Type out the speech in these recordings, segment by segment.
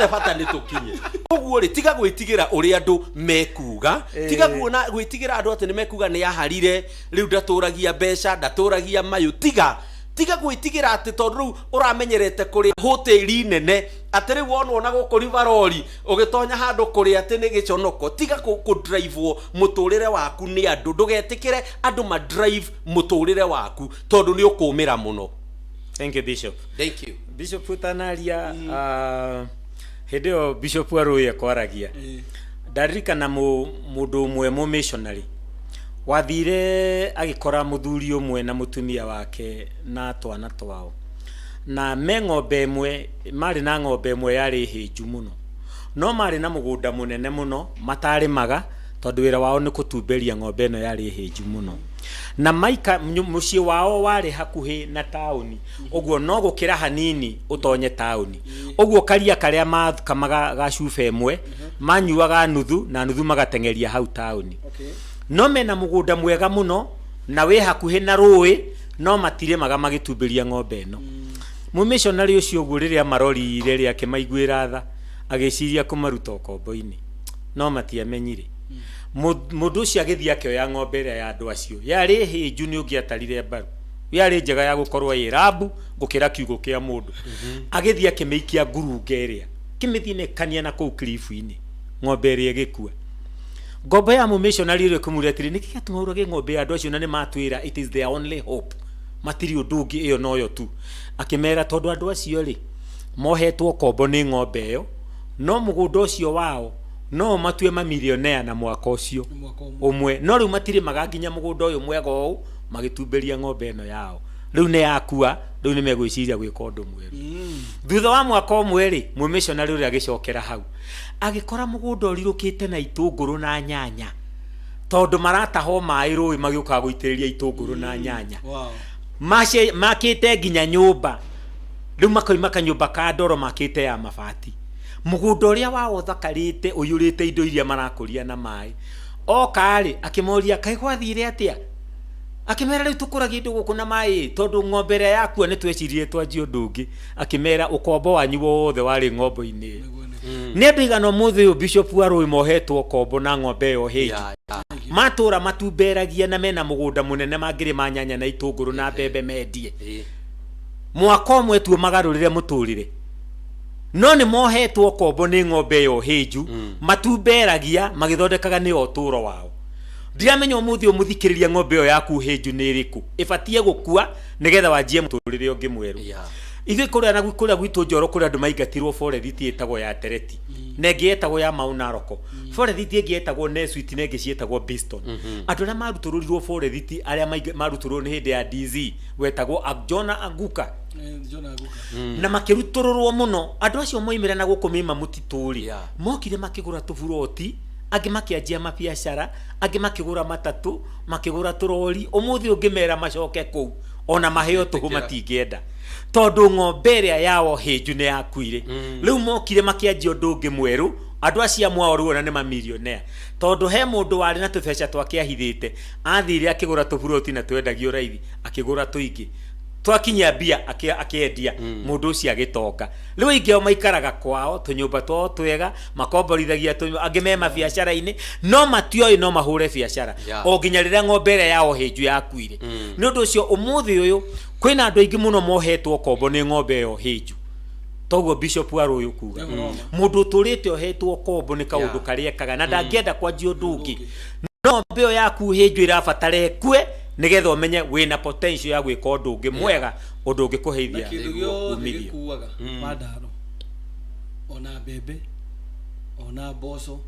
Hothe bata nĩ tũkinye. Ũguo rĩ, tiga gwĩtigĩra ũrĩa andũ mekuga, tiga kuona gwĩtigĩra andũ atĩ nĩ mekuga nĩ aharire, rĩu ndatũragia mbeca, ndatũragia mayũ. Tiga tiga gwĩtigĩra atĩ tondũ rĩu ũramenyerete kũrĩa hoteli nene, atĩ rĩu wonwo na gũkũ rivarori ũgĩtonya handũ kũrĩa atĩ nĩ gĩconoko. Tiga kũdrivewo mũtũrĩre waku nĩ andũ. Ndũgetĩkĩre andũ ma drive mũtũrĩre waku, tondũ nĩ ũkũmĩra mũno. Thank you, Bishop. Thank you. Bishop ũtanaria, hĩndĩ ĩyo Bishop Arũĩ ekwaragia, ndaririkana mũndũ ũmwe mũmissionary wathire agĩkora mũthuri ũmwe na mũtumia wake na twana twao, na me ng'ombe ĩmwe, marĩ na ng'ombe ĩmwe yarĩ hĩnju mũno, no marĩ na mũgũnda mũnene mũno matarĩmaga, tondũ wĩra wao nĩ kũtumberia ng'ombe ĩno yarĩ hĩnju mũno. Na maika mũciĩ wao warĩ hakuhĩ na taũni, ũguo no gũkĩra hanini ũtonye taũni. Ũguo karia karĩa makamaga ga cuba ĩmwe manyuaga nuthu na nuthu magateng'eria hau taũni. No mena mũgũnda mwega mũno na wĩ hakuhĩ na rũĩ, no matirĩmaga magĩtumberia ng'ombe ĩno. Mũmishonarĩ ũcio ũguo rĩrĩa marorire rĩ, akĩmaiguĩra tha, agĩciria kũmaruta ũkombo-inĩ, no matiamenyire. Mũndũ ũcio agĩthiĩ akĩoya ng'ombe ĩrĩa ya andũ acio yarĩ hĩnju, nĩ ũngĩatarire mbaru, yarĩ njega ya gũkorwo ĩ rambu gũkĩra kiugũ kĩa mũndũ. Agĩthiĩ akĩmĩikia ngurunga ĩrĩa, kĩmĩthinĩkania na kũu kiribu-inĩ, ng'ombe ĩrĩa ĩgĩkua. Ngombo ya mũmishonarĩ ũrĩa ĩkĩmũria atĩrĩ, nĩkĩ gĩatũma ũrage ng'ombe ya andũ acio na nĩ matwĩra it is their only hope, matirĩ ũndũ ũngĩ, ĩyo noyo tu? Akĩmera, tondũ andũ acio rĩ, mohetwo kombo nĩ ng'ombe ĩyo, no mũgũnda ũcio wao no matue mamilionea na mwaka ũcio Mwaka ũmwe. Ũmwe. No rĩu matirĩmaga nginya mũgũnda ũyũ mwega ũũ, magĩtumberia ng'ombe ĩno yao. Rĩu nĩ yakua, rĩu nĩ megwĩciria gwĩka ũndũ mwerũ. Thutha wa mwaka ũmwe rĩ, mũmishonarĩ ũrĩa agĩcokera hau, agĩkora mũgũnda ũrirũkĩte na itũngũrũ na nyanya, tondũ maratahwo maĩ rũĩ magĩũkaga gũitĩrĩria itũngũrũ na nyanya. Makĩte nginya nyũmba, rĩu makoima kanyũmba ka ndoro makĩte ya mabati. Mũgũnda ũrĩa wao ũthakarĩte ũiyũrĩte indo iria marakũria na maĩ. Oka rĩ, akĩmoria, kaĩ gwathire atĩa? Akĩmera, rĩu tũkũragia indo gũkũ na maĩ, tondũ ng'ombe ĩrĩa yakua nĩ tweciririe twanjie ũndũ ũngĩ. Akĩmera, ũkombo wanyu wothe warĩ ng'ombo-inĩ ĩyo. Nĩ andũ igana ũmũthĩ ũyũ, Bishop Warũĩ, mohetwo kombo na ng'ombe ĩyo hĩnju? Matũra matumberagia na mena mũgũnda mũnene mangĩrĩma nyanya na itũngũrũ na mbembe mendie. Mwaka ũmwe tu magarũrĩre mũtũrĩre, no nĩ mohetwo kombo nĩ ng'ombe ĩyo hĩnju matumberagia magĩthondekaga nĩyo ũtũũro wao. Ndiramenya ũmũthĩ ũmũthikĩrĩria, ng'ombe ĩyo yaku hĩnju nĩ ĩrĩkũ ĩbatiĩ gũkua nĩgetha wanjie mũtũrĩre ũngĩ mwerũ? Ithuĩ kũrĩa na kũrĩa gwitũ Njoro, kũrĩa andũ maingatirwo forethiti ĩtagwo ya Tereti na ĩngĩ yetagwo ya Mau Naroko, forethiti ĩngĩ yetagwo Neswit na ĩngĩ cietagwo Biston. Andũ arĩa marutũrũrirwo forethiti, arĩa marutũrũrwo nĩ hĩndĩ ya DZ wetagwo Jona Aguka. John Aguka. Na makĩrutũrũrwo mũno. Andũ acio moimĩra na gũkũ mĩma mũtitũ rĩ, mokire makĩgũra tũburoti, angĩ makĩanjia mabiacara, angĩ makĩgũra matatũ, makĩgũra tũrori. Ũmũthĩ ũngĩmera macoke kũu ona maheo tũhũ, Matingĩtĩkĩra. matingĩenda, tondũ ng'ombe ĩrĩa yao hĩnju nĩ yakuire. Rĩu mokire makĩanjia ũndũ ũngĩ mwerũ. Andũ acio amwe ao rĩu ona nĩ mamilionea, tondũ he mũndũ warĩ na tũbeca twake ahithĩte, athire akĩgũra tũburoti na twendagio raithi, akĩgũra tũingĩ, twakinyia mbia akĩendia. Mũndũ ũcio agĩtonga. Rĩu aingĩ ao maikaraga kwao tũnyũmba twao twega, makomborithagia angĩ me mabiacara-inĩ, no matioĩ no mahũre biacara o nginya rĩrĩa ng'ombe ĩrĩa yao hĩnju yakuire. Nĩ ũndũ ũcio ũmũthĩ ũyũ kwĩna andũ aingĩ mũno mohetwo kombo nĩ ng'ombe ĩyo hĩnju. Toguo Bishop Warũyũ kuga, mũndũ ũtũrĩte ohetwo kombo nĩ kaũndũ karĩa ekaga na ndangĩenda kwanjia ũndũ ũngĩ, no ng'ombe ĩyo yaku hĩnju ĩrabatara ĩkue nĩgetha ũmenye wĩna potential ya gwĩka ũndũ ũngĩ mwega, ũndũ Na ũngĩkũheithia kĩndũ gĩothe umithio. Gĩkuaga mandaro, ona mbembe, ona mboco,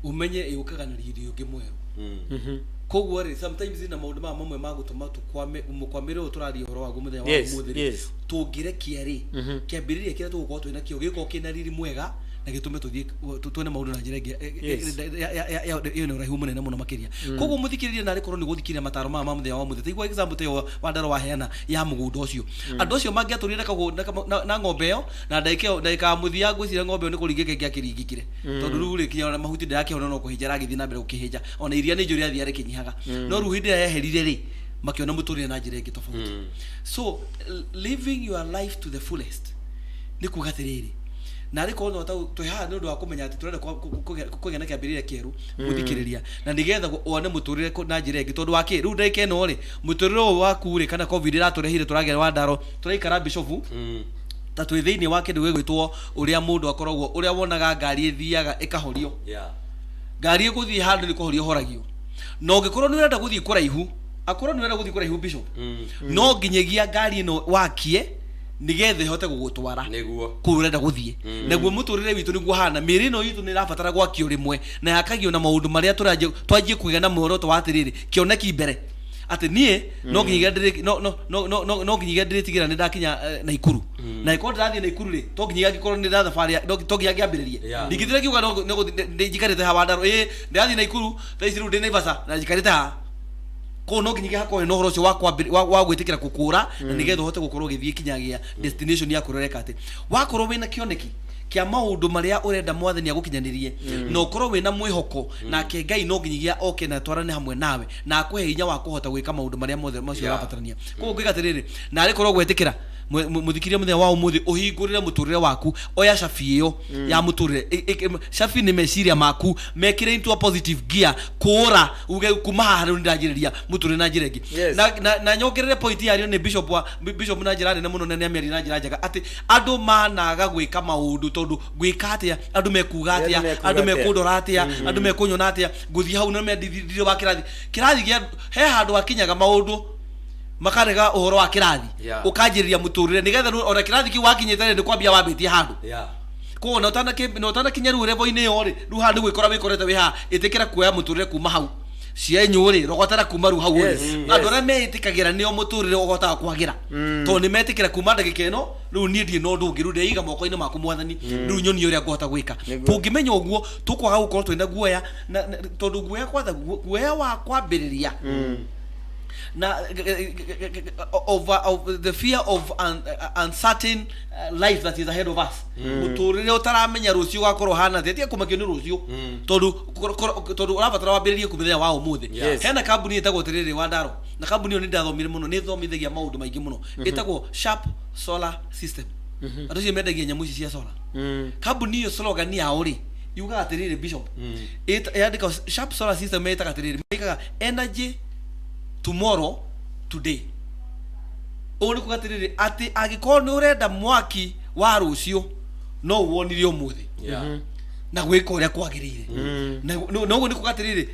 ũmenye ĩũkaga na riri ũngĩ mwerũ. Koguo rĩ, sometimes na maũndũ maya mamwe ma gũtũma tũkwame mũkwamĩre ũyũ tũraria ũhoro waguo mũthenya wa ũmũthĩ rĩ, tũngĩrekia rĩ, kĩambĩrĩria kĩrĩa tũgũkorwo twĩ nakĩo gĩgũkorwo kĩna riri mwega na gĩtũme tũthiĩ tuone maũndũ na njĩra ĩngĩ ĩna ũraihu mũnene mũno makĩria. Koguo mũthikĩrĩria, narĩ korwo nĩ gũthikĩrĩria mataro maya ma mũthenya wa ũmũthĩ, taigua example ta ĩyo Wandaro waheana ya mũgũnda ũcio. Andũ acio mangĩatũrire na ng'ombe ĩyo na ndagĩka ĩyo, ndagĩka ya mũthia, ngwĩciria ng'ombe ĩyo nĩ kũringĩka ĩngĩakĩringĩkire, tondũ rĩu rĩ, kinya ona mahuti ndĩrakĩhona, no kũhĩnja ragĩthiĩ na mbere gũkĩhĩnja, ona iria nĩ njũ rĩathiaga rĩkĩnyihaga. No rĩu hĩndĩ ĩrĩa yeherire rĩ, makĩona mũtũrĩre na njĩra ĩngĩ tofauti. So living your life to the fullest nĩ kuga atĩrĩrĩ, Na arĩ korwo no twĩ haha nĩ ũndũ wa kũmenya atĩ tũrenda kũgĩa na kĩambĩrĩria kĩerũ mũthikĩrĩria, na nĩgetha wone mũtũrĩre na njĩra ĩngĩ, tondũ wa kĩ rĩu ndagĩka ĩno rĩ, mũtũrĩre ũyũ waku rĩ, kana COVID ĩratũrehire, tũragĩa wa ndaro, tũraikara bishofu ta twĩ thĩinĩ wa kĩndũ gĩgwĩtwo ũrĩa mũndũ akoragwo, ũrĩa wonaga ngari ĩthiaga ĩkahorio. Ngari ĩgũthiĩ handũ nĩ kũhorio horagio, na ũngĩkorwo nĩ ũrenda gũthiĩ kũraihu, akorwo nĩ ũrenda gũthiĩ kũraihu, bishop, no nginyagia ngari ĩno wakie nĩgetha ĩhote gũgũtwara kũu ũrenda gũthiĩ. Naguo mũtũrĩre witũ nĩguo hana, mĩĩrĩ ĩno itũ nĩ ĩrabatara gwakio rĩmwe, na yakagio na maũndũ marĩa tũranjia twanjie kũgĩa na muoroto wa atĩrĩrĩ, kĩoneki mbere, atĩ niĩ no nginyagia ndĩrĩ no no no no no no nginyagia ndĩrĩtigĩra nĩ ndakinya Naikuru. Na ĩkorwo ndĩrathiĩ Naikuru rĩ, to nginyagia angĩkorwo nĩ ndathabarĩ to nginya ngĩambĩrĩrie. Ndingĩthire ngiuga no no gũthiĩ ndĩ njikarĩte haha Wandarũ, ĩĩ ndĩrathiĩ Naikuru thaa ici, rĩu ndĩ Naivasha na njikarĩte haha. Koguo no nginyagia hakorwo na ũhoro ũcio wa gwĩtĩkĩra gũkũra, na nĩgetha ũhote gũkorwo ũgĩthiĩ kinyagia destination yaku ũrĩa ũreka, atĩ wakorwo wĩna kĩoneki kĩa maũndũ marĩa ũrenda Mwathani agũkinyanĩrie, na ũkorwo wĩna mwĩhoko nake Ngai, no nginyagia oke na twarane hamwe nawe na akũhe hinya wa kũhota gwĩka maũndũ marĩa mothe macio ũrabatarania. Koguo ngwĩka atĩrĩrĩ, na arĩ korwo gwetĩkĩra mũthikĩria mũthenya wa ũmũthĩ, ũhingũrĩre mũtũrĩre waku, oya cabi ĩyo ya mũtũrĩre. Cabi nĩ meciria maku, mekĩre into a positive gear, kũũra uge kuma haha rĩu nĩndanjĩrĩria mũtũrĩre na njĩra ĩngĩ. Na nyongerere point yario nĩ bishop wa bishop na njĩra nene mũno, na nĩamĩaria na njĩra njega, atĩ andũ managa gwĩka maũndũ tondũ gwĩka atĩa, andũ mekuga atĩa, Andũ mekuga andũ atĩa. mekũndora atĩa, andũ mekũnyona atĩa, ngũthiĩ hau na ndirĩ wa kĩrathi gĩa he handũ hakinyaga maũndũ makarega ũhoro wa kĩrathi. Ũkanjĩrĩria mũtũrĩre nĩgetha rĩu ona kĩrathi kĩu wakinyĩte rĩ, nĩ kwambia wambĩtie handũ. Koguo na ũtanakinya rĩu level-inĩ ĩyo rĩ, rĩu haha nĩ gwĩkora wĩkorete wĩ haha, ĩtĩkĩra kuoya mũtũrĩre kuma hau cienyũ rĩ, rogotera kuma rĩu hau ũrĩ. Andũ arĩa meĩtĩkagĩra nĩo mũtũrĩre ũhotaga kwagĩra, tondũ nĩ metĩkĩra kuma ndagĩka ĩno rĩu niĩ ndirĩ na ũndũ ũngĩ, rĩu ndeiga moko-inĩ maku Mwathani, rĩu nyonie ũrĩa ngũhota gwĩka. Tũngĩmenya ũguo, tũkwaga gũkorwo twĩna guoya tondũ guoya kwatha guoya wa kwambĩrĩria na of the fear of uncertain life that is ahead of us, mũtũrĩre ũtaramenya rũciũ ũgakorwo hana atĩa. Tiga kũmakio nĩ rũciũ, tondũ ũrabatara wambĩrĩrie ku mũthenya wa ũmũthĩ. Hena kambuni ĩtagwo atĩrĩrĩ wa ndaro, na kambuni ĩyo nĩ ndathomire mũno, nĩ ĩthomithagia maũndũ maingĩ mũno, ĩtagwo Sharp Solar System. Andũ acio mendagia nyamũ ici cia solar. Kambuni ĩyo slogan yao rĩ yugaga atĩrĩrĩ, bishop, yandĩka Sharp Solar System ĩtaga atĩrĩrĩ, mekaga energy tomorrow today. Ũguo nĩ kuga atĩrĩrĩ, atĩ angĩkorwo nĩ ũrenda mwaki wa rũciũ, no ũwonire ũmũthĩ na gwĩka ũrĩa kwagĩrĩire. Na ũguo nĩ kuga atĩrĩrĩ,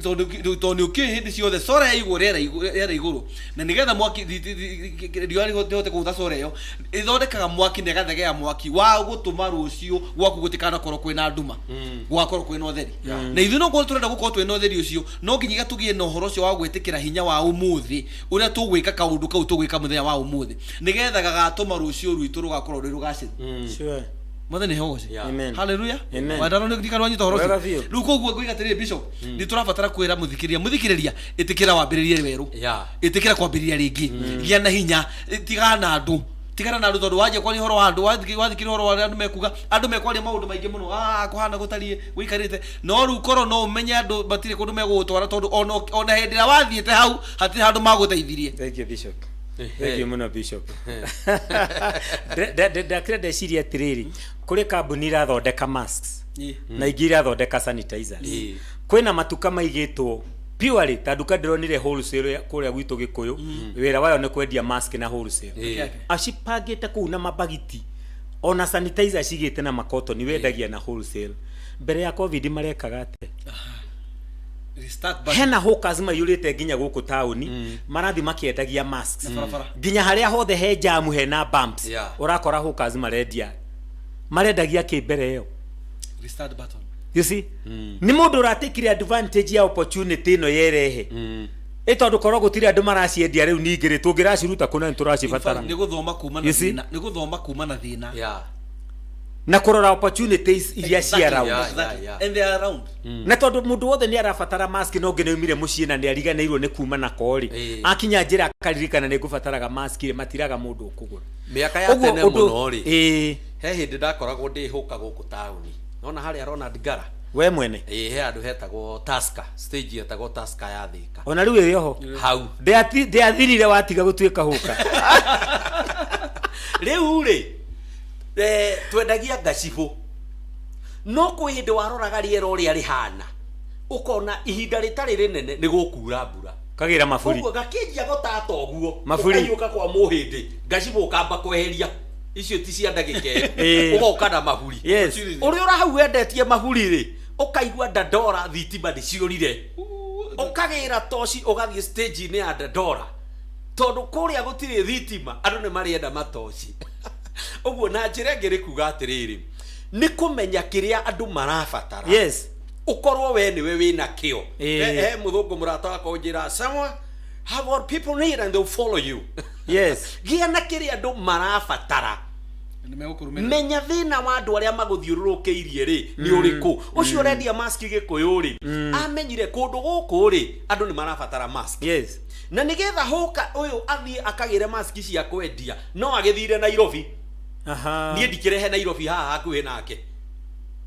tondũ nĩ ũkĩũĩ hĩndĩ ciothe solar yaigwo rĩera igũrũ, na nĩgetha mwaki riũa rĩhote kũgũtha solar ĩyo, ĩthondekaga mwaki na ĩgathegea mwaki wa gũtũma rũciũ gwaku gũtikanakorwo kwĩna nduma, gũgakorwo kwĩna ũtheri. Na ithuĩ no korwo tũrenda gũkorwo twĩna ũtheri ũcio, no nginyagia tũgĩe na ũhoro ũcio wa gwĩtĩkĩra hinya wa ũmũthĩ, ũrĩa tũgwĩka kaũndũ kau tũgwĩka mũthenya wa ũmũthĩ, nĩgetha gagatũma rũciũ rwitũ rũgakorwo rwĩ rũgacĩru. Mwathani heo. Amen. Haleluya. Amen. Wandaro nĩ ndirikana wanyita ũhoro Wega ũcio. biũ. Rĩu koguo ngũiga atĩrĩrĩ, bishop, nĩ tũrabatara kwĩra mũthikĩrĩria, ĩtĩkĩra wambĩrĩrie werũ. Ĩtĩkĩra kwambĩrĩria rĩngĩ, gĩa na hinya, tigana na andũ, tigana na andũ, tondũ wanjia kwaria ũhoro wa andũ, wathikĩrĩria ũhoro wa ũrĩa andũ mekuga, andũ mekwaria maũndũ maingĩ mũno, kũhana gũtariĩ gũikarĩte. No rĩu korwo no ũmenye andũ matirĩ kũndũ megũgũtwara, tondũ ona hĩndĩ ĩrĩa wathiĩte hau hatirĩ handũ magũteithirie. Thank you, bishop. Thank you mũno, bishop. Ndakĩra ndeciria atĩrĩrĩ, kũrĩ kambuni irathondeka masks na ingĩ irathondeka sanitizers. Kwĩna matuka maigĩtwo purely ta nduka ndĩronire wholesale kũrĩa gwitũ Gĩkũyũ, wĩra wayo nĩ kwendia mask na wholesale. Acipangĩte kũu na mabagiti, ona sanitizer cigĩte na makotoni, wendagia na wholesale. Mbere ya COVID marekaga atĩa? Restart button. Hena hawkers maiyũrĩte nginya gũkũ taũni, marathiĩ makĩendagia masks Na barabara. Nginya harĩa hothe he jamu, hena bumps, ũrakora hawkers marendia. Marendagia kĩ mbere ĩyo? Restart button. You see, nĩ mũndũ ũratekire advantage ya opportunity ĩno yerehe, ĩ tondũ korwo gũtirĩ andũ maraciendia rĩu, ningĩ rĩ tũngĩraciruta kũna nĩ tũracibatara. Nĩ gũthoma kuma na You see? thĩna, nĩ gũthoma kuma na thĩna. Na kũrora opportunities iria ci around. And they are around. Na tondũ mũndũ wothe nĩ arabatara mask, no ngĩ nĩ aumire mũciĩ na nĩ ariganĩirwo nĩ kuma nako rĩ, akinya njĩra akaririkana nĩ ngũbataraga mask rĩ, matiraga mũndũ ũkũgũra. Mĩaka ya Ũguo tene mũno rĩ, he hĩndĩ ndakoragwo ndĩ hũka gũkũ taũni, nona harĩa Ronald Ngara. We mwene. Ĩĩ, he handũ hetagwo Tusker, stage yetagwo Tusker ya Thĩka. Ona rĩu ĩrĩ oho. Hau. Ndĩathirire watiga gũtuĩka hũka. Rĩu rĩ, Twendagia ngacibũ, no kwĩ hĩndĩ waroraga rĩera ũrĩa rĩhana, ũkona ihinda rĩtarĩ rĩnene nĩ gũkura mbura. Kagĩra maburi. Ũguo gakĩnjia gũtata ũguo. Maburi. Ũkaiũka kwa mũhĩndĩ, ngacibũ ũkamba kweheria icio ti cia ndagĩka ĩyo. Ũgoka na mahuri. Ũrĩa ũrahau wendetie mahuri rĩ, ũkaigua Dandora thitima nĩ ciũrire, ũkagĩra toci, ũgathiĩ stage-inĩ ya Dandora, tondũ kũrĩa gũtirĩ thitima, andũ nĩ marĩenda matoci. Ũguo na njĩra ĩngĩ nĩ kuga atĩrĩrĩ, nĩ kũmenya kĩrĩa andũ marabatara, ũkorwo we nĩwe wĩna kĩo. He mũthũngũ mũrata wakwa ũnjĩra, "Someone have what people need and they'll follow you." Gĩa na kĩrĩa andũ marabatara. Nĩ megũkũrũmĩrĩra. Menya thĩna wa andũ arĩa magũthiũrũrũkĩirie rĩ nĩ ũrĩkũ. Ũcio ũrendia mask Gĩkũyũ rĩ, amenyire kũndũ gũkũ rĩ, andũ nĩ marabatara mask, na nĩgetha hũka ũyũ athiĩ akagĩre mask cia kwendia, no agĩthire Nairobi. Niĩ ndikĩrehe Nairobi haha hakuhĩ nake.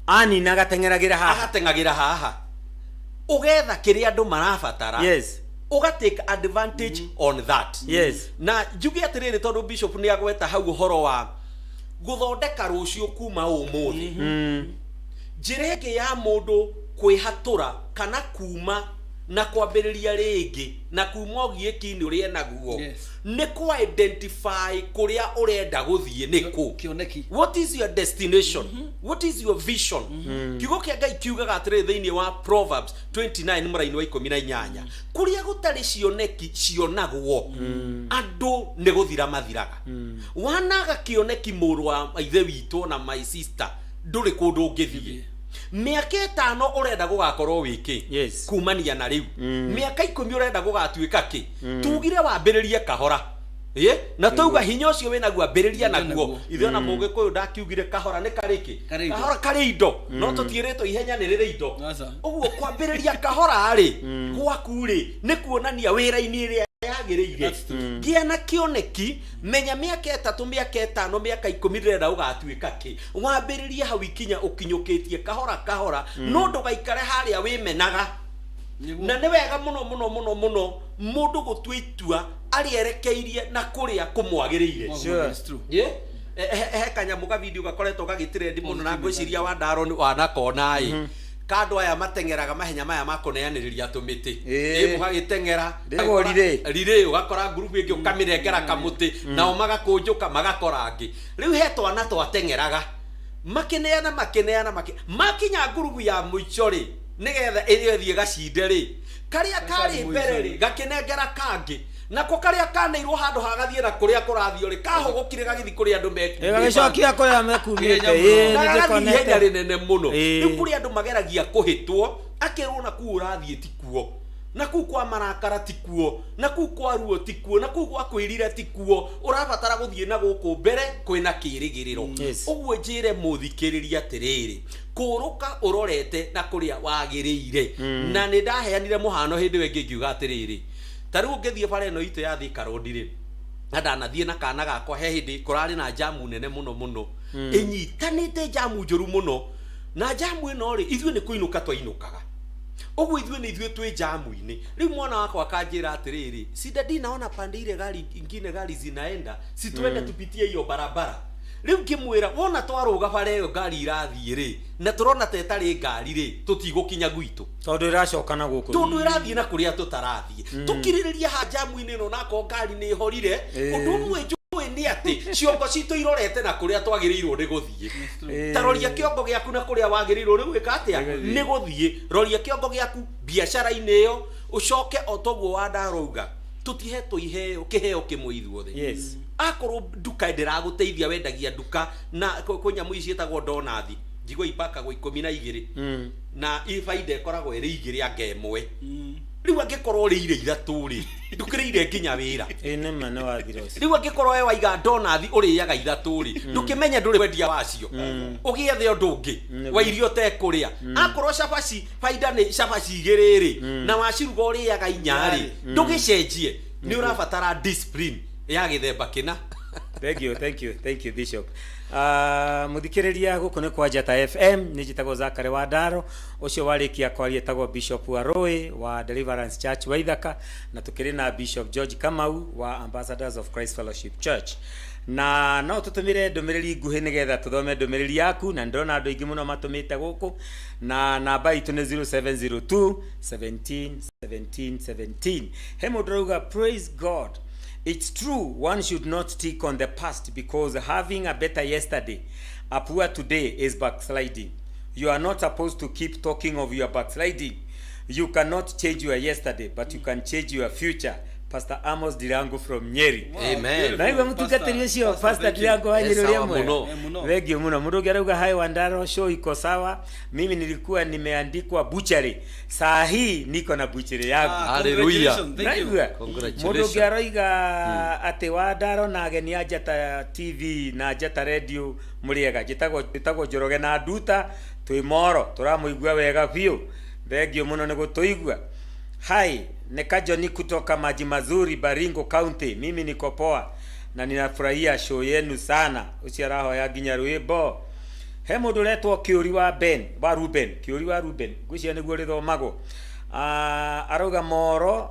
Anina agateng'eragĩra haha. Agateng'agĩra haha. Ũgetha kĩrĩa andũ marabatara, ũga take advantage on that. Na njuge atĩrĩrĩ, tondũ bishop nĩ agweta hau ũhoro wa gũthondeka rũciũ kuma ũmũthĩ, njĩra ĩngĩ ya mũndũ kwĩhatũra kana kuma na kwambĩrĩria rĩngĩ na kuma ũgiĩki-inĩ ũrĩa enaguo nĩ kũ identify kũrĩa ũrenda gũthiĩ nĩ kũ. Kĩoneki. What is your destination? What is your vision? Kiugo kĩa Ngai kiugaga atĩrĩrĩ thĩinĩ wa Proverbs 29 mũraini wa 18, kũrĩa gũtarĩ cioneki cionagwo, andũ nĩ gũthira mathiraga. Wanaga kĩoneki, mũrũ wa ithe witũ na my sister, ndũrĩ kũndũ ũngĩthiĩ. Mĩaka 5 ũrenda gũgakorwo wĩ kĩ? Kumania na rĩu, mĩaka 10 ũrenda gũgatuĩka kĩ? Tugire wambĩrĩrie kahora. Ĩ, na twauga hinya ũcio wĩnaguo, ambĩrĩria naguo. Naguo. Ithuĩ ona Mũgĩkũyũ ndakiugire kahora nĩ karĩkĩ? Karĩ indo. Kahora karĩ indo, no tũtiĩrĩtwo ihenya nĩ rĩrĩ indo. Aca. Ũguo kwambĩrĩria kahora rĩ gwaku rĩ, nĩ kuonania wĩra-inĩ ĩrĩa yagĩrĩire. That's true. Gĩa na kĩoneki, menya mĩaka 3, mĩaka 5, mĩaka 10 ndĩrenda ũgatuĩka kĩ. Wambĩrĩrie hau ikinya ũkinyũkĩtie kahora kahora, no ndũgaikare harĩa wĩmenaga. Na nĩ wega mũno mũno mũno mũno mũndũ gũtua itua arĩerekeirie na kũrĩa kũmwagĩrĩire. It's true. Yeah? He kanyamũ ga video gakoretwo gagĩtrendi mũno, na ngwĩciria wa Ndaro wanakona ĩ, kandũ aya mateng'eraga mahenya maya ma kũneanĩrĩria tũmĩtĩ. Ĩ, mũgagĩteng'era. Rĩtagwo relay. Relay, ũgakora ngurubu ĩngĩ ũkamĩnengera kamũtĩ, nao magakũnjũka magakora angĩ. Rĩu he twana twateng'eraga makĩneana makĩneana makinya ngurubu ya mũico rĩ, nĩgetha ĩrĩa ĩthiĩ gacinde rĩ, karĩa karĩ mbere rĩ gakĩnengera kangĩ, nako karĩa kaneirwo handũ hagathiĩ na kũrĩa kũrathio rĩ, kahũgũkire gagĩthiĩ kũrĩa andũ mekumĩte. Gagĩcokia kũrĩa mekumĩte. Ihenya Ĩ, Na nĩ gagathiĩ ihenya ndĩkonete. rĩnene mũno. Rĩu kũrĩ andũ mageragia kũhĩtwo, akerwo na kuu ũrathiĩ ti kuo, na kuu kwa marakara ti kuo, na kuu kwa ruo ti kuo, na kuu gwa kwĩrira ti kuo, ũrabatara gũthiĩ na gũkũ mbere kwĩna kĩrĩgĩrĩro. Ũguo njĩre mũthikĩrĩria atĩrĩrĩ, kũrũka ũrorete na kũrĩa wagĩrĩire. Na nĩ ndaheanire mũhano hĩndĩ ĩyo ĩngĩ ngiuga atĩrĩrĩ, ta rĩu ũngĩthiĩ bara ĩno itũ ya Thika Road rĩ, na ndanathiĩ na kana gakwa, he hĩndĩ kũrarĩ na jamu nene mũno mũno, ĩnyitanĩte, jamu njũru mũno. Na jamu ĩno rĩ, ithuĩ nĩ kũinũka twainũkaga, ũguo ithuĩ nĩ ithuĩ twĩ jamu-inĩ. Rĩu mwana wakwa akanjĩra atĩrĩrĩ, "Si daddy, naona pande ile gari ingine gari zinaenda, si tuende tupitie hiyo barabara?" Rĩu ngĩmwĩra, wona twarũga bara ĩyo ngari irathiĩ rĩ, na tũrona ta ĩtarĩ ngari rĩ, tũtigũkinya gwitũ. Tondũ ĩracoka na gũkũ. Tondũ ĩrathiĩ na kũrĩa tũtarathiĩ. Tũkirĩrĩria ha jamu-inĩ ĩno, nakorwo ngari nĩ ĩhorire. Ũndũ ũmwe njũĩ nĩ atĩ ciongo citũ irorete na kũrĩa twagĩrĩirwo nĩ gũthiĩ. Ta roria kĩongo gĩaku na kũrĩa wagĩrĩirwo nĩ gwĩka atĩa, nĩ gũthiĩ. Roria kĩongo gĩaku biacara-inĩ ĩyo, ũcoke o toguo wandarauga, tũtihetwo iheo kĩheo kĩmwe ithuothe. Akorwo nduka ndĩragũteithia, wendagia nduka na kwĩ nyamũ ici ciĩtagwo donathi, njigua ipakagwo 12, na baida ĩkoragwo ĩrĩ igĩrĩ anga ĩmwe. Rĩu angĩkorwo ũrĩire ithatũ rĩ, ndũkĩrĩire nginya wĩra. Ĩ, nĩ ma nĩ wathira ũcio. Rĩu angĩkorwo we waiga donathi ũrĩaga ithatũ rĩ, ndũkĩmenye ndũrĩ wendia wacio, ũgĩethe ũndũ ũngĩ wa irio ũtekũrĩa. Akorwo cabaci baida nĩ cabaci igĩrĩ rĩ, na waciruga ũrĩaga inya rĩ, ndũgĩcenjie. Nĩ ũrabatara discipline ya gĩthemba kĩna. Thank you, thank you, thank you, Bishop. Muthikĩrĩria, gũkũ nĩ kwa Njata FM, nĩ njĩtagwo Zakary wa Ndaro. Ũcio warĩkia kwaria etagwo Bishop Warũĩ wa Deliverance Church wa Ithaka, na tũkĩrĩ na Bishop George Kamau wa Ambassadors of Christ Fellowship Church. Na no tũtũmĩre ndũmĩrĩri nguhĩ nĩgetha tũthome ndũmĩrĩri yaku, na ndĩrona andũ aingĩ mũno matũmĩte gũkũ, na namba itũ nĩ 0702 17 17 17. He mũndũ ũrauga, "Praise God. It's true, one should not stick on the past because having a better yesterday, a poor today is backsliding. You are not supposed to keep talking of your backsliding. You cannot change your yesterday, but you can change your future. Pastor Amos Dirango from Nyeri." Amen. Naigua mũtungatĩri ũcio, Pastor Dirango wa Nyeri, Eh, ũrĩa sawa mwega. mũno. Eh, mũno. Thank you muno. Mũndũ ũngĩ arauga, "Hai Wandaro, show iko sawa. Mimi nilikuwa nimeandikwa butchery, saa hii niko na butchery yangu." Ah, Hallelujah. congratulations, thank you. Naigua. Congratulations. Mũndũ ũngĩ aroiga atĩ, "Wandaro na ageni a Njata TV na Njata Radio, mũrĩega. Njĩtagwo Njoroge na Nduta, twĩ Moro, tũramũigua wega biũ. Thank you mũno nĩ gũtũigua." "Hai, ni Kajoni kutoka Maji Mazuri, Baringo County. Mimi niko poa na ninafurahia show yenu sana." Ũcio arahoya nginya rwĩmbo. He mũndũ ũretwo Kĩũri wa Ben wa Ruben, Kĩũri wa Ruben, ngwĩciria nĩguo rĩthomagwo. Ah, arauga Moro,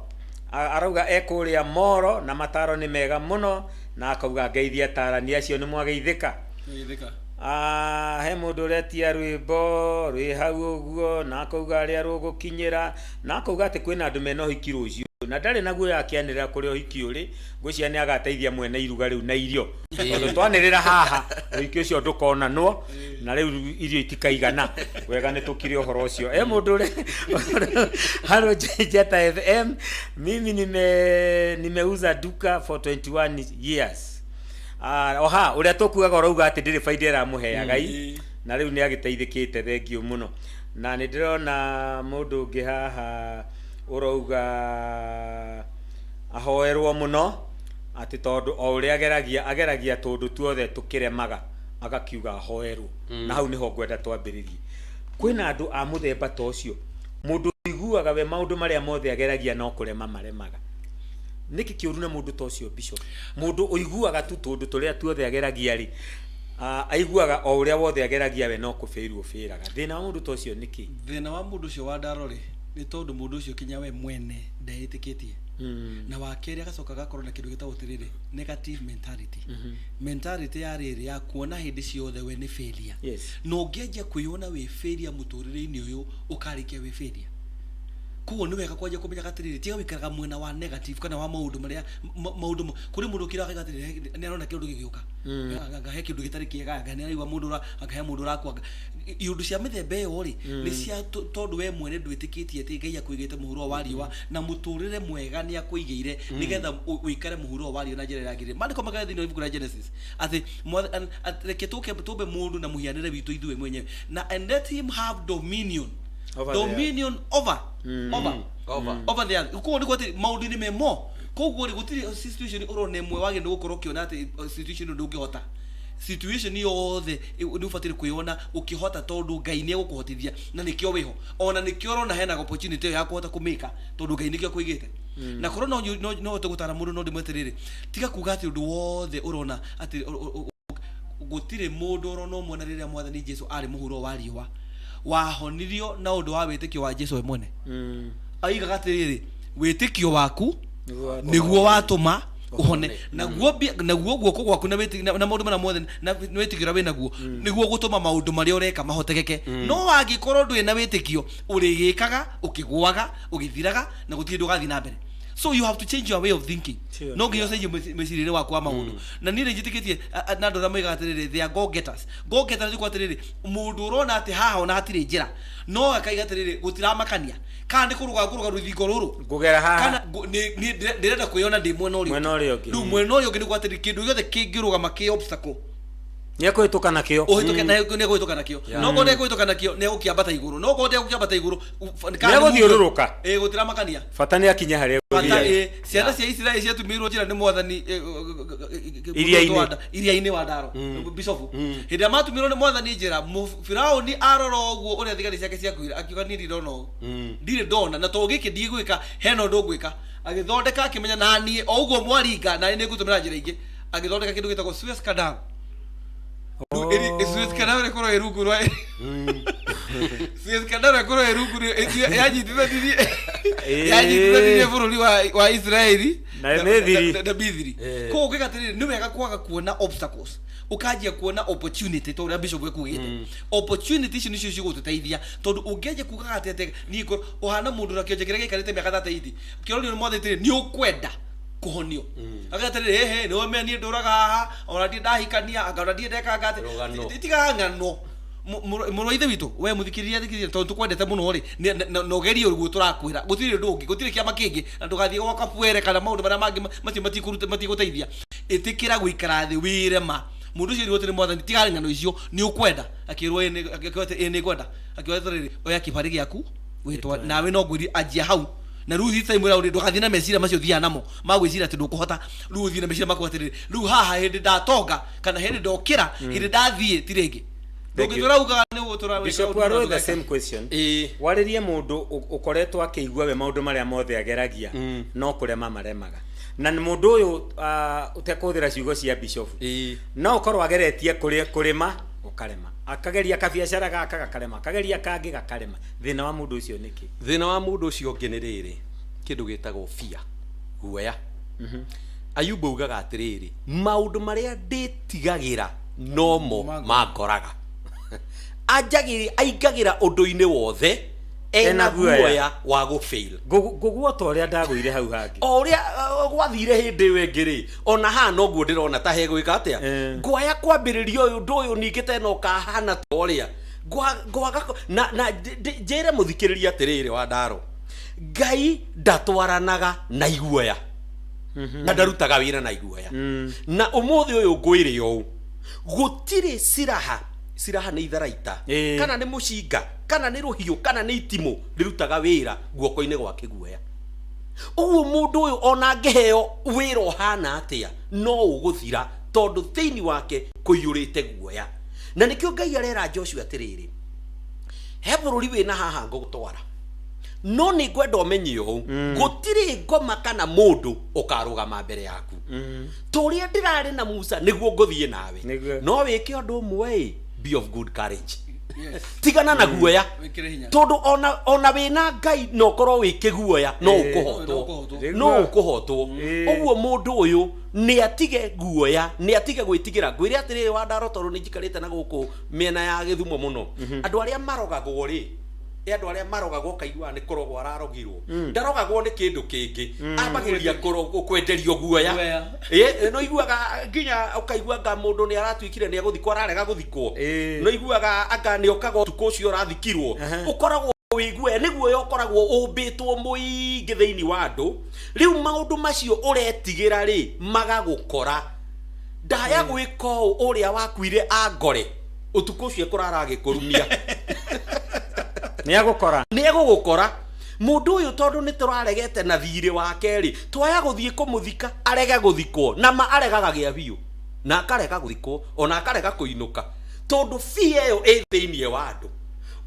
arauga ekũrĩa Moro na mataro nĩ mega mũno, na akauga ngeithia atarani acio, nĩ mwageithĩka. Geithĩka. Ah, he mũndũ ũretia rwĩmbo rwĩ hau ũguo, na akauga arĩa rũgũkinyĩra, na akauga atĩ kwĩna andũ mena ũhiki rũciũ na ndarĩ na guoya akĩanĩrĩra kũrĩa ũhiki ũrĩ. Ngwĩciria nĩ agateithia mwene iruga rĩu na irio, tondũ twanĩrĩra haha ũhiki ũcio ndũkonanwo na rĩu irio itikaigana wega. Nĩ tũkire ũhoro ũcio. E mũndũ ũrĩ, "Halo Njata FM, mimi nimeuza duka for 21 years." Ah, oha ũrĩa tũkuaga ũrauga atĩ ndĩrĩ baida ĩramũheaga i na rĩu nĩ agĩteithĩkĩte. Thank you mũno. Na nĩ ndĩrona mũndũ ũngĩ haha ũrauga ahoerwo mũno, atĩ tondũ o ũrĩa ageragia ageragia tũndũ tuothe tũkĩremaga, agakiuga ahoerwo. Na hau nĩho ngwenda twambĩrĩrie. Kwĩna andũ a mũthemba ta ũcio, mũndũ ũiguaga we maũndũ marĩa mothe ageragia no kũrema maremaga. Nĩkĩ kĩũru na mũndũ ta ũcio, Bishop? Mũndũ ũiguaga tu tũndũ tũrĩa tuothe ageragia rĩ, aiguaga o ũrĩa wothe ageragia we no kũbĩrwo bĩraga. Thĩna wa mũndũ ta ũcio nĩkĩ? Thĩna wa mũndũ ũcio wa ndaro rĩ, nĩ tondũ mũndũ ũcio kinya we mwene ndeĩtĩkĩtie. Na wa kerĩ, agacoka agakorwo na kĩndũ gĩtagwo atĩrĩrĩ, negative mentality, mentality ya rĩrĩ ya kuona hĩndĩ ciothe we nĩ failure. Na ũngĩanjia kwĩyona wĩ failure mũtũrĩre-inĩ ũyũ, ũkarĩkia wĩ failure. Koguo nĩ wega kwanjia kũmenyaga atĩrĩrĩ, tiga gũikaraga mwena wa negative kana wa maũndũ marĩa maũndũ kũrĩ mũndũ ũkiraga akauga atĩrĩrĩ, nĩ arona kĩũndũ gĩgĩũka, anga he kĩndũ gĩtarĩ kĩega, anga nĩ araigua mũndũ anga he mũndũ ũrakua, iũndũ cia mĩthemba ĩyo rĩ, nĩ cia tondũ we mwene ndwĩtĩkĩtie atĩ Ngai akũigĩte mũhuro wa riũa na mũtũrĩre mwega nĩ akũigĩire nĩgetha ũikare mũhuro wa riũa na njĩra ĩrĩa yagĩrĩire. Maandĩko makaga thĩinĩ wa ibuku rĩa Genesis atĩ reke tũke tũmbe mũndũ na mũhianĩre witũ ithuĩ mwenyewe na and let him have dominion Over the earth. Dominion over over Over. Over the earth. Koguo nĩguo atĩ maũndũ-inĩ memo, koguo rĩ, gũtirĩ situation ũrona ĩmwe wagĩrĩirwo gũkorwo ũkĩona atĩ situation ĩno ndũngĩhota. Situation yothe nĩ ũbataire kwĩyona ũkĩhota, tondũ Ngai nĩ egũkũhotithia na nĩkĩo wĩho, ona nĩkĩo ũrona hena opportunity ĩyo ya kũhota kũmĩka, tondũ Ngai nĩkĩo akũigĩte. Na korwo no hote gũtara mũndũ, no ndĩmwĩte rĩrĩ, tiga kuga atĩ ũndũ wothe ũrona atĩ gũtirĩ mũndũ ũrona ũmwe. Na rĩrĩa Mwathani Jesu arĩ mũhuro wa riũa, wahonirio na ũndũ wa wĩtĩkio wa Jesu we mwene. Aigaga atĩrĩrĩ, wĩtĩkio waku nĩguo watũma ũhone. Naguo naguo guoko gwaku na na maũndũ marĩa mothe na wĩtĩkio ũrĩa wĩnaguo nĩguo gũtũma maũndũ marĩa ũreka mahotekeke. No angĩkorwo ndũrĩ na wĩtĩkio, ũrĩgĩkaga ũkĩgũaga, ũgĩthiraga, na gũtirĩ ũndũ ũgathiĩ na mbere. So you have to change your way of thinking. No nginya ũcenjie mĩcirĩrie waku wa maũndũ. Na niĩ nĩ njĩtĩkĩtie na andũ arĩa moigaga atĩrĩrĩ, they are go getters. Go getters nĩ kuga atĩrĩrĩ, mũndũ ũrona atĩ haha ona hatirĩ njĩra, no akaiga atĩrĩrĩ, gũtiramakania kana nĩ kũrũga ngũrũga rũthingo rũrũ ngũgera haha. Kana ndĩrenda kwĩyona ndĩ mwena ũrĩa Mwena ũrĩa ũngĩ. Rĩu mwena ũrĩa ũngĩ nĩ atĩrĩ, kĩndũ gĩothe kĩngĩrũgama kĩ obstacle, nĩ ekũhĩtũka nakĩo. Ũhĩtũke na nĩ egũhĩtũka nakĩo. No korwo ndekũhĩtũka nakĩo, nĩ egũkĩambata igũrũ. No korwo ndegũkĩambata igũrũ, kana nĩ Nĩegũthiũrũrũka. Ĩ, gũtiramakania. Bata nĩ akinya harĩa Bata egũthiaga. ĩ, ciana cia Isiraeli ciatumĩirwo njĩra nĩ Mwathani Iria-inĩ. Iria-inĩ wa ndaro, bicobu, hĩndĩ ĩrĩa matumĩirwo nĩ Mwathani njĩra, Firaũni arora ũguo ũrĩa thigari ciake ciakuire, akiuga, "Niĩ ndirona ũũ, ndirĩ ndona, na tondũ gĩkĩ ndigwĩka, hena ũndũ ngwĩka." Agĩthondeka, akĩmenya na niĩ o ũguo mwaringa, na niĩ nĩngũtũmĩra njĩra ingĩ. Agĩthondeka kĩndũ gĩtagwo Suez Canal. Rĩu Suez Canal ĩkorwo ĩ rungu rwa Suez Canal ĩkorwo ĩ rungu yanyitithanirie yanyitithanirie bũrũri wa Israeli Na Mithiri. na Mithiri. Koguo ũngĩka atĩrĩrĩ, nĩ wega kwaga kuona obstacles, ũkanjia kuona opportunity ta ũrĩa bishop ekugĩte. Opportunity icio nĩcio cigũtũteithia, tondũ ũngĩanjia kugaga atĩ niĩ ũhana mũndũ na kĩonje kĩrĩa gĩaikarĩte mĩaka 38, kĩorio nĩ mwathani atĩrĩrĩ, nĩ ũkwenda kũhonio? Agĩra atĩrĩrĩ, hehe, nĩ wame niĩ ndũraga haha, ona ndirĩ ndahikania, anga ona ndirĩ ndekanga atĩ. Rũgano. Tigaga ng'ano. Mũrũ wa ithe witũ, we mũthikĩrĩria, thikĩrĩria, tondũ tũkwendete mũno rĩ, na ũgerie ũguo tũrakwĩra. Gũtirĩ ũndũ ũngĩ, gũtirĩ kĩama kĩngĩ, na ndũgathiĩ gwa kabuere kana maũndũ marĩa mangĩ macio matigũteithia. Ĩtĩkĩra gũikara thĩ wĩre ma mũndũ ũcio ĩrwo atĩrĩ, mwathani, tiga ng'ano icio, nĩ ũkwenda? Akĩrwo ĩĩ akĩrwo atĩ ĩĩ nĩ ngwenda. Akĩrwo atĩrĩrĩ, oya kĩbarĩ gĩaku wĩtwa nawe, no ngwĩri anjia hau. Na rĩu this time round ndũgathiĩ na meciria macio ũthiaga namo ma gwĩciria atĩ ndũkũhota. Rĩu ũthiĩ na meciria maku atĩrĩrĩ, rĩu haha hĩndĩ ndatonga kana hĩndĩ ndokĩra, hĩndĩ ndathiĩ ti rĩngĩ. Thank you. Ndũngĩtũra ugaga nĩ ũgũtũra. Bishop Warũĩ, the same question. Warĩrie mũndũ ũkoretwo akĩigua we maũndũ marĩa mothe ageragia no kũrema maremaga, na nĩ mũndũ ũyũ ũtekũhũthĩra ciugo cia bishop, no ũkorwo ageretie kũrĩma gũkarema, akageria kabiacara gaka gakarema, akageria kangĩ gakarema. Thĩna wa mũndũ ũcio nĩkĩ? Thĩna wa mũndũ ũcio ũngĩ nĩ rĩrĩ, kĩndũ gĩtagwo fear, guoya. Ayubu augaga atĩrĩrĩ, maũndũ marĩa ndĩtigagĩra nomo mangoraga. Anjagĩrĩ aingagĩra ũndũ-inĩ wothe ena Ena guoya. Guoya wa gũfail. Ngũgua ta ũrĩa ndagũire hau hangĩ. O ũrĩa gwathire hĩndĩ ĩyo ĩngĩ rĩ, ona haha noguo ndĩrona ta hegwĩka atĩa. Ngwaya kwambĩrĩria ũyũ ũndũ ũyũ ningĩ tena ũkahana ta ũrĩa ngwaga na njĩre mũthikĩrĩria atĩrĩrĩ, wa ndaro, Ngai ndatwaranaga na iguoya na ndarutaga wĩra na iguoya. Na ũmũthĩ ũyũ ngwĩre ũũ, gũtirĩ siraha, siraha nĩ itharaita, kana nĩ mũcinga, kana nĩ rũhiũ, kana nĩ itimũ rĩrutaga wĩra guoko-inĩ gwa kĩguoya. Ũguo mũndũ ũyũ ona angĩheo wĩra ũhana atĩa, no ũgũthira, tondũ thĩinĩ wake kũiyũrĩte guoya. Na nĩkĩo Ngai arera Joshua atĩrĩrĩ, he bũrũri wĩna haha ngũgũtwara, no nĩ ngwenda ũmenye ũũ, gũtirĩ ngoma kana mũndũ ũkarũgama mbere yaku. Ta ũrĩa ndĩrarĩ na Musa nĩguo ngũthiĩ nawe. No wĩke ũndũ ũmwe ĩ, be of good courage. Tigana na guoya. Wĩkĩre hinya. Tondũ ona wĩna Ngai no ũkorwo wĩ kĩguoya, no ũkũhotwo. No ũkũhotwo. No ũkũhotwo. Ũguo mũndũ ũyũ nĩ atige guoya, nĩ atige gwĩtigĩra. Ngwĩre atĩrĩrĩ, wa ndaro, tondũ nĩ njikarĩte na gũkũ mĩena ya Gĩthumo mũno, andũ arĩa marogagwo rĩ, ĩ andũ arĩa marogagwo ũkaigua nĩ kũrogwo ararogirwo, ndarogagwo nĩ kĩndũ kĩngĩ, ambagĩrĩria kwenderio guoya. Guoya. Ĩ no iguaga nginya ũkaigua anga mũndũ nĩ aratuĩkire nĩ agũthikwo, ararega gũthikwo. No iguaga anga nĩ okaga ũtukũ ũcio ũrathikirwo. Ũkoragwo wĩ guoya, nĩ guoya ũkoragwo ũmbĩtwo mũingĩ thĩinĩ wa andũ. Rĩu maũndũ macio ũretigĩra rĩ, magagũkora. Ndaya gwĩka ũũ, ũrĩa wakuire angore ũtukũ ũcio ekũrara agĩkũrumia. Nĩ agũkora. Nĩ egũgũkora mũndũ ũyũ, tondũ nĩ tũraregete na thirĩ wake rĩ, twaya gũthiĩ kũmũthika arege gũthikwo, na ma aregaga gĩa biũ, na akarega gũthikwo, ona akarega kũinũka, tondũ bia ĩyo ĩ thĩinĩ wa andũ.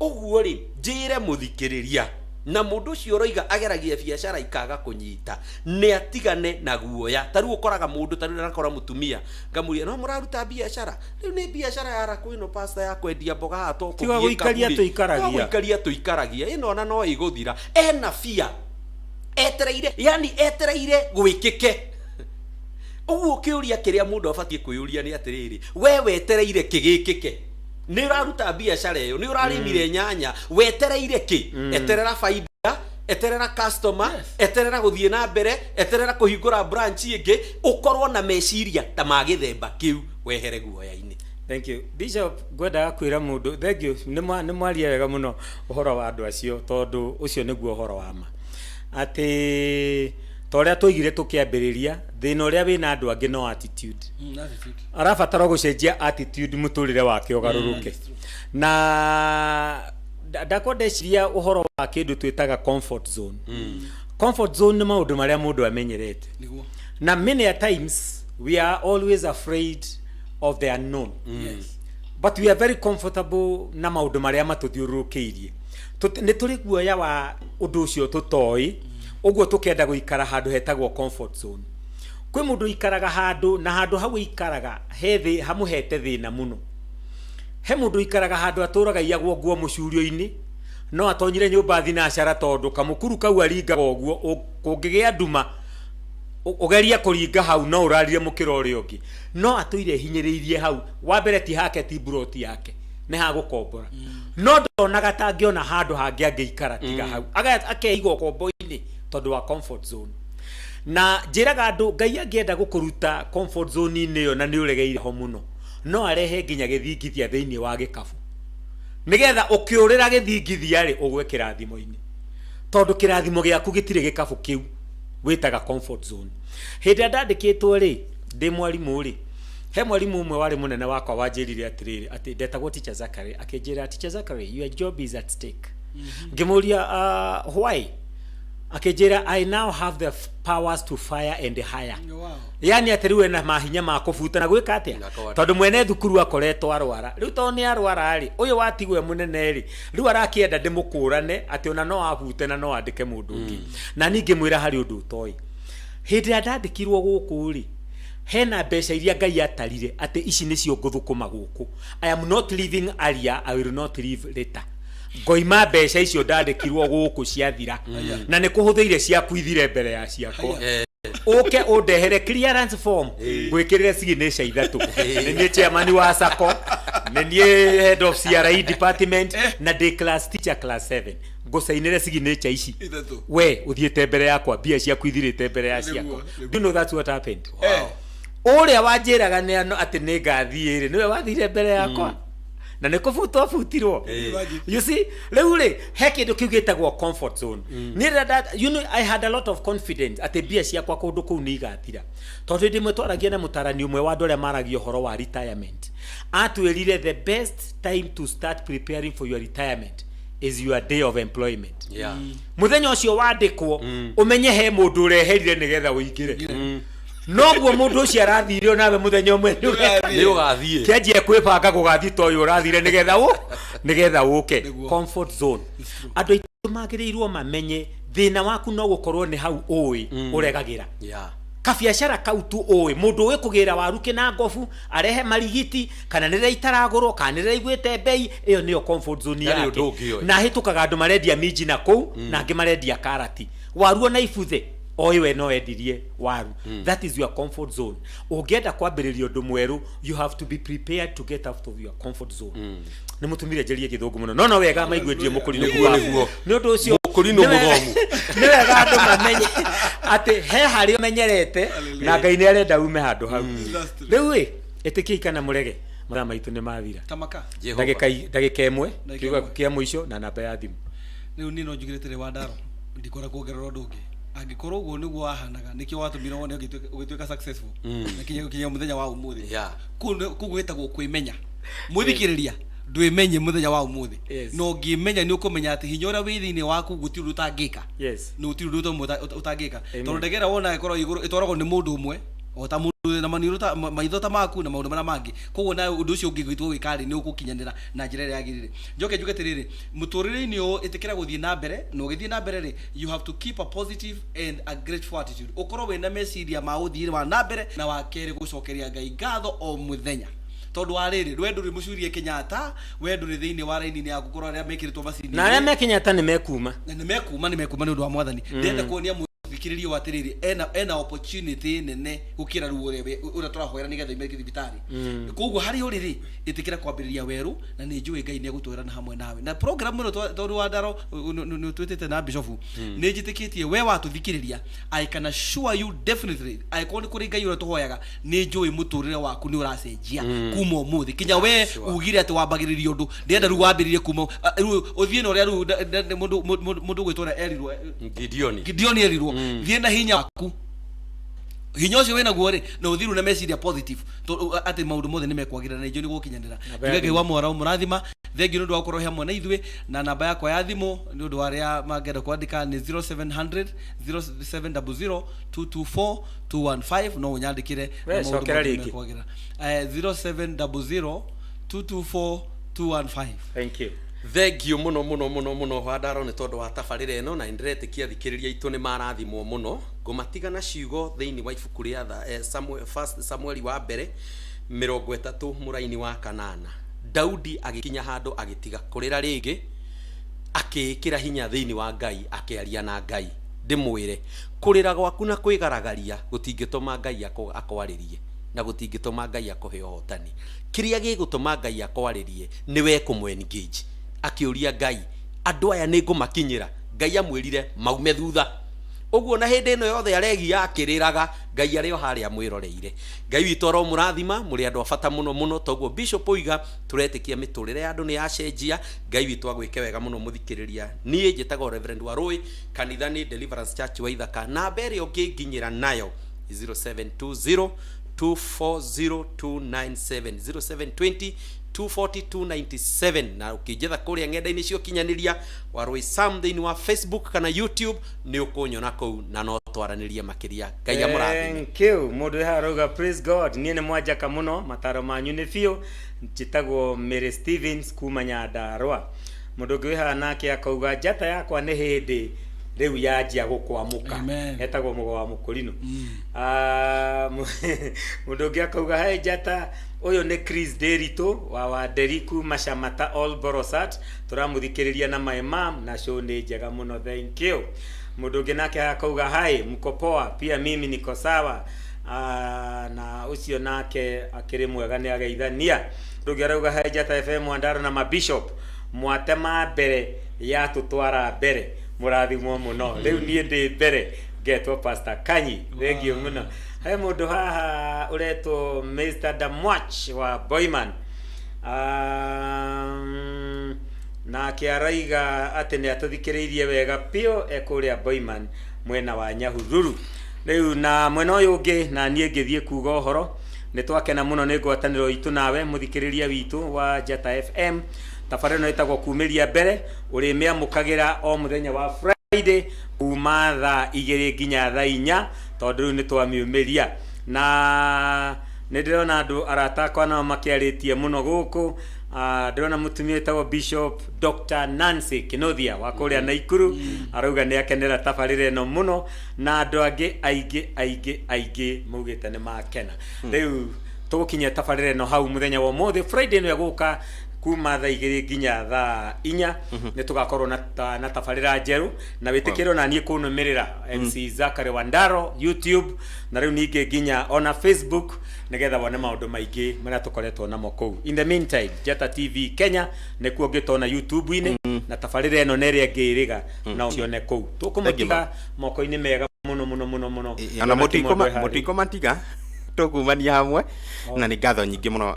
Ũguo rĩ, njĩre mũthikĩrĩria na mũndũ ũcio ũroiga ageragia biacara ikaga kũnyita, nĩ atigane na guoya. Ta rĩu ũkoraga mũndũ, ta rĩu ndakora mũtumia ngamũria, no mũraruta biacara rĩu nĩ biacara ya rakũ ĩno, pasta, ya kwendia mboga haha to Tiga gũikaria tũikaragia. Gũikaria tũikaragia, ĩno ona no ĩgũthira. Ena bia etereire, yani etereire gwĩkĩke. Ũguo kĩũria kĩrĩa mũndũ abatiĩ kwĩyũria nĩ atĩrĩrĩ, we wetereire kĩ gĩkĩke? Nĩ ũraruta biacara ĩyo, nĩ ũrarĩmire nyanya, wetereire kĩ? Eterera baida, eterera customer, eterera gũthiĩ na mbere, eterera kũhingũra branch ĩngĩ. Ũkorwo na meciria ta ma gĩthemba kĩu, wehere guoya-inĩ. Thank you, Bishop. Ngwendaga kwĩra mũndũ thank you, nĩ mwaria wega mũno ũhoro wa andũ acio, tondũ ũcio nĩguo ũhoro wa ma, atĩ ta ũrĩa twoigire tũkĩambĩrĩria, thĩna ũrĩa wĩna andũ angĩ no attitude. Attitude. Arabatara gũcenjia attitude, mũtũrĩre wake ũgarũrũke. Na ndakwa ndeciria ũhoro wa kĩndũ twĩtaga comfort zone. Comfort zone nĩ maũndũ marĩa mũndũ amenyerete. Na many a times we are always afraid of the unknown, but we are very comfortable na maũndũ marĩa matũthiũrũrũkĩirie. Nĩ tũrĩ guoya wa ũndũ ũcio tũtoĩ, ũguo tũkenda gũikara handũ hetagwo comfort zone. Kwĩ mũndũ ũikaraga handũ, na handũ hau aikaraga he thĩ hamũhete thĩna mũno. He mũndũ ikaraga handũ atũraga iyagwo nguo mũcurio-inĩ, no atonyire nyũmba thinacara tondũ kamũkuru kau aringaga ũguo, kũngĩgĩa nduma ũgerie kũringa hau no ũrarire mũkĩra ũrĩa ũngĩ. No atũire hinyĩrĩirie hau. Wa mbere ti hake, ti mburoti yake, nĩ ha gũkombora. No ndonaga ta angĩona handũ hangĩ angĩikara tiga hau. Akeiga ũkombo-inĩ tondũ wa comfort zone. Na njĩraga andũ, Ngai angĩenda gũkũruta comfort zone-inĩ ĩyo na nĩ ũregeire ho mũno, no arehe nginya gĩthingithia thĩinĩ wa gĩkabu. Nĩgetha ũkĩũrĩra gĩthingithia rĩ, ũgwe kĩrathimo-inĩ. Tondũ kĩrathimo gĩaku gĩtirĩ gĩkabu kĩu wĩtaga comfort zone. Hĩndĩ ĩrĩa ndandĩkĩtwo rĩ, ndĩ mwarimũ rĩ, he mwarimũ ũmwe warĩ mũnene wakwa wanjĩrire atĩrĩrĩ, atĩ ndetagwo Teacher Zachary, akĩnjĩra, Teacher Zachary, your job is at stake. Ngĩmũria, why? Akĩnjĩra, I now have the powers to fire and hire. Wow. Yani atĩ rĩu ena mahinya ma kũbuta na gwĩka atĩa? Na kwandĩka. Tondũ mwene thukuru akoretwo arwara. Rĩu tondũ nĩ arwara rĩ, ũyũ watigwo e mũnene rĩ, rĩu arakĩenda ndĩmũkũrane atĩ ona no abute na no andĩke mũndũ ũngĩ. Na niĩ ngĩmwĩra harĩ ũndũ ũtoĩ. Hĩndĩ ĩrĩa ndandĩkirwo gũkũ rĩ, hena mbeca iria Ngai atarire atĩ ici nĩcio ngũthũkũma gũkũ. I am not leaving earlier, I will not leave later. Ngoima mbeca icio ndandĩkirwo gũkũ ciathira. Na nĩ kũhũthĩire ciaku ithire mbere ya ciakwa. Ũke ũndehere clearance form, ngwĩkĩrĩre signature ithatũ. Nĩ niĩ chairman wa SACCO, nĩ niĩ head of CRE department, na ndĩ class teacher class 7. Ngũcainĩre signature ici. Ithatũ. We ũthiĩte mbere yakwa, mbia ciaku ithirĩte mbere ya ciakwa. Nĩguo. Do you know that's what happened? Wow. Ũrĩa wanjĩraga nĩ ano atĩ nĩ ngathiĩ rĩ, nĩwe wathire mbere yakwa. Na nĩ kũbutwo abutirwo. You see, rĩu rĩ, he kĩndũ kĩu gĩtagwo comfort zone. Niĩ rĩrĩa you know, I had a lot of confidence atĩ mbia ciakwa kũndũ kũu nĩ igathira. Tondũ hĩndĩ ĩmwe twaragia na mũtarani ũmwe wa andũ arĩa maragia ũhoro wa retirement. Atwĩrire the best time to start preparing for your retirement is your day of employment. Mũthenya ũcio wandĩkwo, ũmenye he mũndũ ũreherire nĩgetha ũingĩre. Noguo mũndũ ũcio arathire onawe mũthenya ũmwe nĩ ũgeka. Nĩ ũgathiĩ. Kĩanjie kwĩbanga gũgathiĩ ta ũyũ ũrathire nĩgetha nĩgetha ũke. Nĩguo. Comfort zone. Andũ aitũ magĩrĩirwo mamenye thĩna waku no gũkorwo nĩ hau ũĩ ũregagĩra. Kabiacara kau tu ũĩ, mũndũ ũĩ kũgĩra waru kĩna ngobu, arehe marigiti, kana nĩ rĩrĩa itaragũrwo, kana nĩ rĩrĩa iguĩte mbei, ĩyo nĩyo comfort zone Ndarĩ yake. ũndũ ũngĩ oĩ. Na ahĩtũkaga andũ marendia minji na kũu, na angĩ marendia karati. Waru ona ibuthe, oĩ we no endirie waru. That is your comfort zone. Ũngĩenda kwambĩrĩria ũndũ mwerũ, you have to be prepared to get out of your comfort zone. Nĩ mũtumire njerie gĩthũngũ mũno. No, no wega maigue ndirĩ mũkũrinũ Nĩguo, kuga. nĩguo. Nĩ ũndũ ũcio, Mũkũrinũ mũthomu. nĩ wega andũ mamenye atĩ he harĩa ũmenyerete na Ngai nĩ arenda ume handũ hau. Rĩu ĩ, ĩtĩkiai kana mũrege, mathaa maitũ nĩ mathira. Tamaka. Jehova. Ndagĩka ĩmwe, Ndagĩka kiugo ĩmwe. kĩa mũico na namba ya thimũ. Rĩu niĩ no njugire atĩrĩ, Wandaro, ndikwenda kuongerera ũndũ ũngĩ. Angĩkorwo ũguo nĩguo wahanaga, nĩkĩo watũmire wone ũgĩtuĩka successful. Na kinya mũthenya wa ũmũthĩ. Kũu gwĩtagwo kwĩmenya. Mwĩthikĩrĩria, ndwĩmenye mũthenya wa ũmũthĩ. Na ũngĩmenya nĩ ũkũmenya atĩ hinya ũrĩa wĩ thĩinĩ waku gũtirĩ ũndũ ũtangĩka. Na gũtirĩ ũndũ ũmwe ũtangĩka. Tondũ ndege ĩrĩa wonaga ĩkoragwo igũrũ ĩtwaragwo nĩ mũndũ ũmwe, o ta mũndũ wĩna maniũrũ ta maitho ta maku na maũndũ marĩa mangĩ. Koguo nawe ũndũ ũcio ũngĩgĩtua gwĩka rĩ, nĩ ũgũkinyanĩra na njĩra ĩrĩa yagĩrĩire. Njoke njuge atĩrĩrĩ, mũtũrĩre-inĩ ũyũ ĩtĩkĩra gũthiĩ na mbere, na ũgĩthiĩ na mbere rĩ, you have to keep a positive and a grateful attitude. Ũkorwo wĩna meciria ma ũthii wa na mbere, na wa kerĩ gũcokeria Ngai ngatho o mũthenya. Tondũ wa rĩrĩ, we ndũrĩ mũcurie Kenyatta, we ndũrĩ thĩinĩ wa raini-inĩ ya gũkorwo arĩa mekĩrĩtwo macini-inĩ. Na arĩa me Kenyatta nĩ mekuma. Na nĩ mekuma, nĩ mekuma nĩ ũndũ wa Mwathani. Ndĩrenda kuonia mũthikĩrĩria ũyũ atĩrĩrĩ, ena opportunity nene gũkĩra rĩu ũrĩa tũrahoera nĩgetha oime thibitarĩ. Koguo harĩa ũrĩ rĩ, ĩtĩkĩra kwambĩrĩria werũ, na nĩ njũĩ Ngai nĩ egũtwĩra na hamwe nawe. Na program ĩno tondũ wa Ndaro, nĩ ũtwĩtĩte na Bishop, nĩ njĩtĩkĩtie we watũthikĩrĩria, I can assure you definitely, angĩkorwo nĩ kũrĩ Ngai ũrĩa tũhoyaga, nĩ njũĩ mũtũrĩre waku nĩ ũracenjia kuma ũmũthĩ. Kinya we ugire atĩ wambagĩrĩria ũndũ, ndĩrenda rĩu wambĩrĩrie kuma, rĩu ũthiĩ na ũrĩa rĩu mũndũ ũgwĩtwo ũrĩa erirwo, Gideoni. Gideoni erirwo, thiĩ na hinya waku. Hinya ũcio wĩnaguo rĩ, na ũthiĩ rĩu na meciria positive, tondũ atĩ maũndũ mothe nĩ mekwagĩrĩra na njũĩ nĩ gũkinyanĩra. Namba ya Njuge Ngai thimũ. wa mwara ũmũrathima. Thengiũ nĩ ũndũ wa gũkorwo hamwe na ithuĩ, na namba yakwa ya thimũ nĩ ũndũ wa arĩa mangĩenda kwandĩka nĩ zero seven hundred, zero seven double zero, two two four, two one five. No ũnyandĩkĩre na We, maũndũ cokera mothe rĩngĩ. mekwagĩrĩra. Zero seven double zero, two two four, two one five. Thank you. Thank you mũno mũno mũno mũno Wandaro nĩ tondũ wa tabarĩra ĩno, na nĩndĩretĩkia athikĩrĩria aitũ nĩ marathimwo mũno. Ngũmatiga na ciugo thĩinĩ wa ibuku rĩa Samuel, First Samuel wa mbere mĩrongo ĩtatũ mũraini wa kanana. Daudi agĩkinya handũ agĩtiga kũrĩra rĩngĩ, akĩĩkĩra hinya thĩinĩ wa Ngai, akĩaria na Ngai. Ndĩmwĩre, kũrĩra gwaku na kwĩgaragaria gũtingĩtũma Ngai akwarĩrie, na gũtingĩtũma Ngai akũhe ũhotani. Kĩrĩa gĩgũtũma Ngai akwarĩrie nĩ we kũmũ engage. Akĩũria Ngai, andũ aya nĩ ngũmakinyĩra? Ngai amwĩrire maume thutha. Ũguo na hĩndĩ ĩno yothe aregia akĩrĩraga, Ngai arĩ o harĩa amwĩroreire. Ngai witũ aromũrathima, mũrĩ andũ a bata mũno mũno. Toguo Bishop oiga, tũretĩkia mĩtũrĩre ya andũ nĩ yacenjia. Ngai witũ agwĩke wega mũno mũthikĩrĩria. Niĩ njĩtagwo Reverend Warũĩ, kanitha nĩ Deliverance Church Waithaka. Namba ĩrĩa ũngĩnginyĩra nayo 0720 240 297, 0720 240 297. Na ũkĩnjetha kũrĩa ng'enda-inĩ cia ũkinyanĩria, Warũĩ Sam thĩinĩ wa Facebook kana YouTube, nĩ ũkũnyona kũu na no twaranĩrie makĩria. Ngai amũrathime. Thank you. Mũndũ wĩ haha arauga praise God, niĩ nĩ mwanjaka mũno, mataro manyu nĩ biũ. Njĩtagwo Mary Stevens kuma Nyandarũa. Mũndũ ũngĩ wĩ haha nake akauga njata yakwa nĩ hĩndĩ rĩu yanjia gũkwamũka. Amen. Etagwo Mũgo wa Mũkũrinũ. Mũndũ ũngĩ akauga he njata, ũyũ nĩ Chris Nderitu wa Wanderi kuma Shamata All Borosat, tũramũthikĩrĩria na my mom na show nĩ njega mũno, thank you. Mũndũ ũngĩ nake akauga hi, mko poa? Pia mimi niko sawa. Na ũcio nake akĩrĩ mwega, nĩ ageithania. Mũndũ ũngĩ arauga hi Njata FM, Wandaro na mabishop mwatema mbere ya tũtwara mbere, mũrathimwo mũno. Rĩu niĩ ndĩ mbere ngetwo Pastor Kanyi, thengiũ mũno. He mũndũ haha ũretwo Mr Damwach wa Boyman, nake araiga atĩ nĩ atũthikĩrĩirie wega biũ ekũrĩa Boyman mwena wa Nyahururu. Rĩu na mwena ũyũ ũngĩ na niĩ ngĩthiĩ kuga ũhoro, nĩ twakena mũno nĩ ngwatanĩro itũ nawe mũthikĩrĩria witũ wa Njata FM. Tabarĩra ĩno ĩtagwo Kumĩria Mbere, ũrĩmĩamũkagĩra o mũthenya wa Friday kuma thaa 2 nginya thaa 4, tondũ rĩu nĩ twamiumĩria. Na nĩ ndĩrona andũ arata akwa nao makĩarĩtie mũno gũkũ. Ndĩrona mũtumia wĩtagwo Bishop Dr. Nancy Kinothia wa kũrĩa Naikuru, arauga nĩ akenera tabarĩra ĩno mũno, na andũ angĩ aingĩ aingĩ aingĩ maugĩte nĩ makena. Rĩu tũgũkinyia tabarĩra ĩno hau mũthenya wa ũmũthĩ Friday ĩno ĩgũka kuma thaa 2 nginya thaa 4, nĩ tũgakorwo na tabarĩra njerũ, na wĩtĩkĩrwo na niĩ kũnũmĩrĩra MC Zachary Wandaro YouTube, na rĩu ningĩ nginya ona Facebook, nĩgetha wone maũndũ maingĩ marĩa tũkoretwo namo kũu. In the meantime, Njata TV Kenya nĩkuo ũngĩtona YouTube-inĩ, na tabarĩra ĩno na ĩrĩa ĩngĩ ĩrĩga no ũcione kũu. Tũkũmũtiga moko-inĩ mega mũno mũno mũno mũno. Ona Kĩmondo harĩ. Mũtikũmatiga, tũkumania hamwe na nĩ ngatho nyingĩ mũno.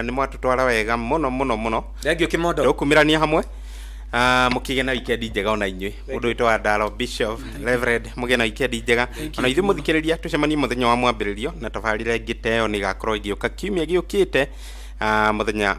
Nĩ mwatũtwara wega mũno mũno mũno. Thank you Kĩmondo. Tũkumirania hamwe. Mũkĩgĩe na wikendi njega ona inyuĩ. Mũndũ witũ wa Ndaro Bishop Reverend, mũgĩe na wikendi njega ona ithuĩ mũthikĩrĩria. Tũcemanie mũthenya wa mwambĩrĩrio na tabarĩra ĩngĩ ta ĩyo nĩ ĩgakorwo ĩgĩũka kiumia gĩũkĩte, mũthenya